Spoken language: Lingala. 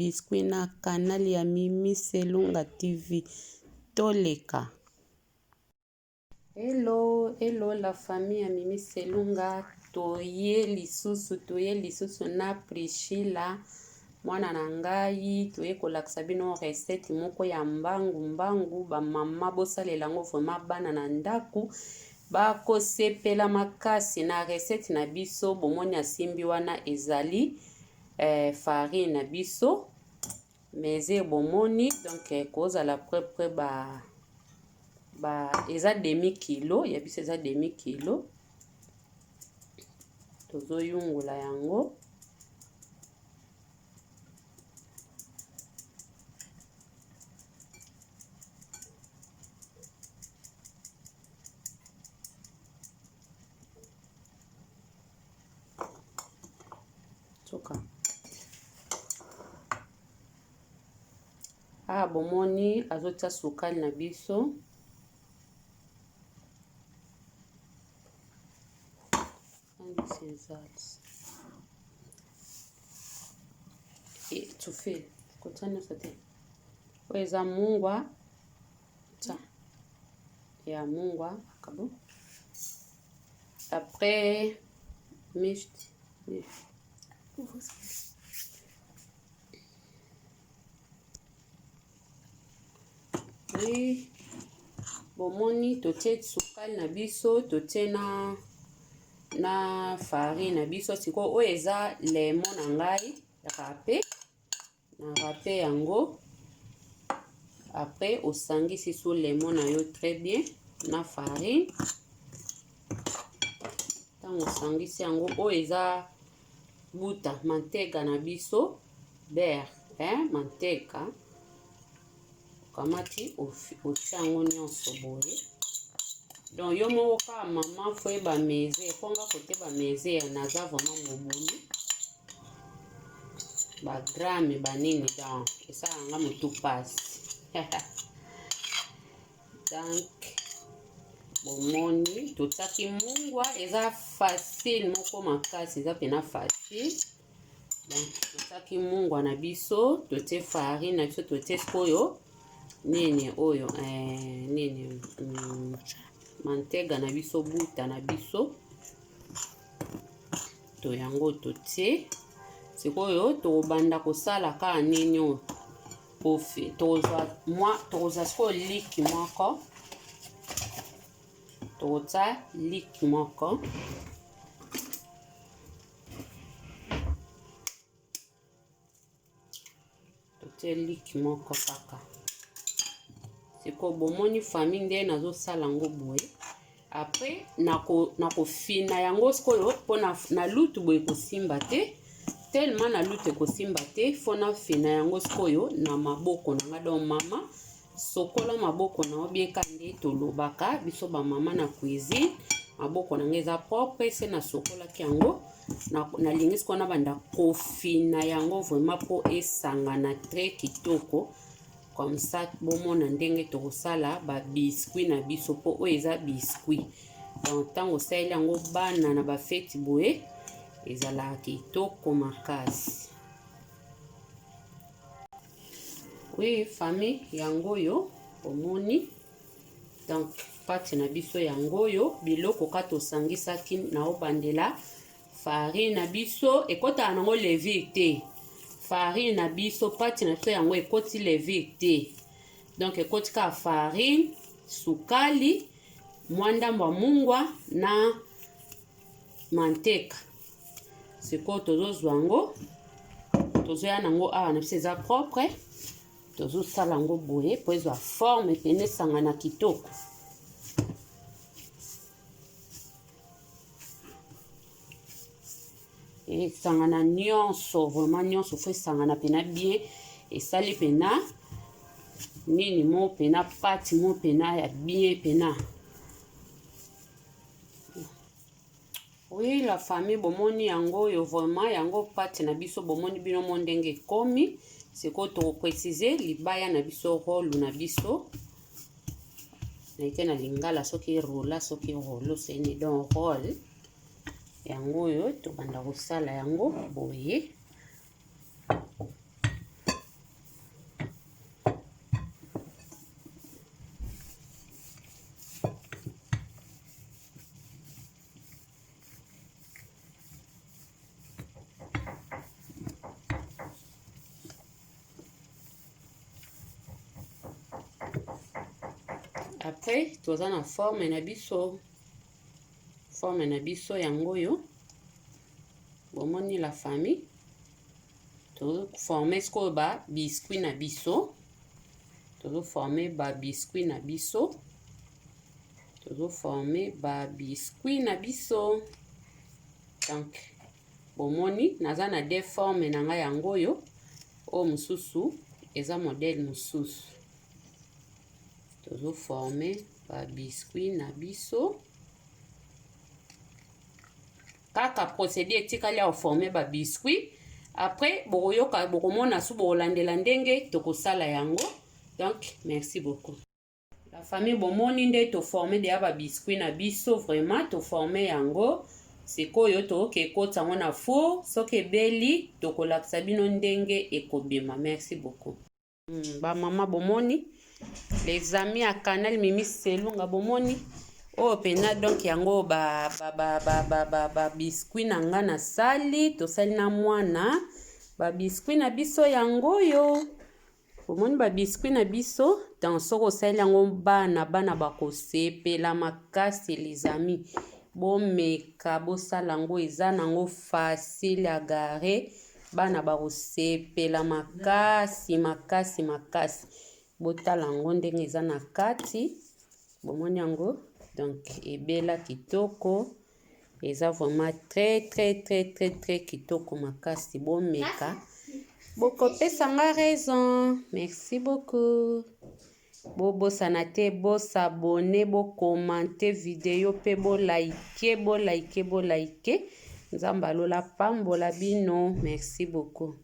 biscuit na canal ya Mimi Selunga TV. Toleka. Hello, hello la famille ya Mimi Selunga, toye lisusu, toye lisusu na Priscilla mwana na ngai, toye kolakisa bino recette moko ya mbangu mbangu, ba mama bosalela yango vraiment bana na ndaku bakosepela makasi na recette na biso. Bomoni asimbi wana ezali eh, farine na biso mesure bomoni donc eh, kozala près près ba ba eza demi kilo ya biso eza demi kilo tozoyungola yango Suka. Ah, bomoni azotia sukali na biso. Zu viel. Kotia nyonso te. Oyo eza mungwa. Tia. Ya mungwa akabo. Après mischt. Oui. Bomoni totie sukali na biso, totie na na farine na biso. Sikoyo oyo eza lemon na ngai rape na rape yango après osangisi su lemon na yo très bien na farine ntango osangisi yango oyo eza buta mantega na biso beurre hein mantega okamati otia yango nyonso boye donc yo moko kaka mama fo yeba mesure mpo nga kote ba mesure naza vraiment mobulu ba gramme ba nini donc esala nga motu pasi donc bomoni totiaki mungwa eza facile moko makasi eza mpena facile donc totiaki mungwa na biso totie farine na biso totie sikoyo nini oyo eh, nini mm, mantega na biso buta na biso to yango totie sikoyo tokobanda kosala kaka nini oyo kofi tokozwa mwa tokozwa sikoyo liki moko tokotia liki moko totie liki moko kaka sikoyo bomoni famille nde nazosala yango boye apres nakofina nako yango sikoyo mpo na, na lutu boye ekosimba te tellement na lutu ekosimba te fo nafina yango sikoyo na maboko na nga donc mama Sokola maboko na yo bien ka nde tolobaka biso ba mama na cuisine maboko na ngai eza propre se nasokolaki yango nalingi sikoyo nabanda kofina yango vraiment mpo esangana très kitoko comme ça bomona ndenge tokosala ba biscuit na biso mpo oyo eza biscuit donc ntango osaleli yango bana na bafeti boye ezalaka kitoko makasi Oui famille yango oyo omoni donc pate na biso yango oyo biloko ka tosangisaki na obandela farine na biso ekotaka nango levure te farine na biso pate na biso yango ekoti levure te donc ekoti kaka farine sukali mwa ndambo ya mungwa na manteka sikoyo tozozwa yango tozoya na yango awa na biso eza propre tozosala yango boye mpo ezwa forme pene esangana kitoko esangana nyonso vraiment nyonso fo esangana mpena bien esali mpena nini mo mpena pati mo mpena ya bien mpena Oui la famille bomoni yango oyo vraiment yango pate na biso bomoni bino mo ndenge ekomi sikoyo toko préciser libaya na biso role na biso naite na lingala soki rola soki rolo sene donc role yango oyo tobanda kosala yango boye. Après toza na forme na biso, forme na biso yango oyo bomoni, la famille. Tozoforme sikoyo ba biscuit na biso, tozoforme ba biscuit na biso, tozoforme ba biscuit na biso. Donc bomoni, naza na deux forme na ngai yango oyo. Oyo mosusu eza modèle mosusu. Tozoforme ba biscuit na biso kaka. Procédé etikali ya koforme ba biscuit, après bokoyoka, bokomona su, bokolandela ndenge tokosala yango. Donc merci beaucoup, la famille. Bomoni nde toforme deya ba biscuit na biso. Vraiment, toforme yango. Sikoyo tokoki ekota yango na four. Soki ebeli, tokolakisa bino ndenge ekobima. Merci beaucoup. Bamama bomoni, les amis ya canal Mimi Selunga, bomoni oyo mpena. Donc yango ba biscuit na nga nasali, tosali na mwana ba biscuit na biso yango oyo. Bomoni ba biscuit na biso. Donc soki osali yango, bana, bana bakosepela makasi. Les amis, bomeka, bosala yango, eza nango facile à garer. Bana bakosepela makasi, makasi, makasi. Botala yango ndenge eza na kati, bomoni yango. Donc ebela kitoko, eza vraiment très très très très très kitoko makasi. Bomeka, bokopesa nga raison. Merci beaucoup. Bobosana te bos'abonner, bocommenter vidéo mpe bolike, bolike, bolike. Nzambe alola pambola bino. Merci beaucoup.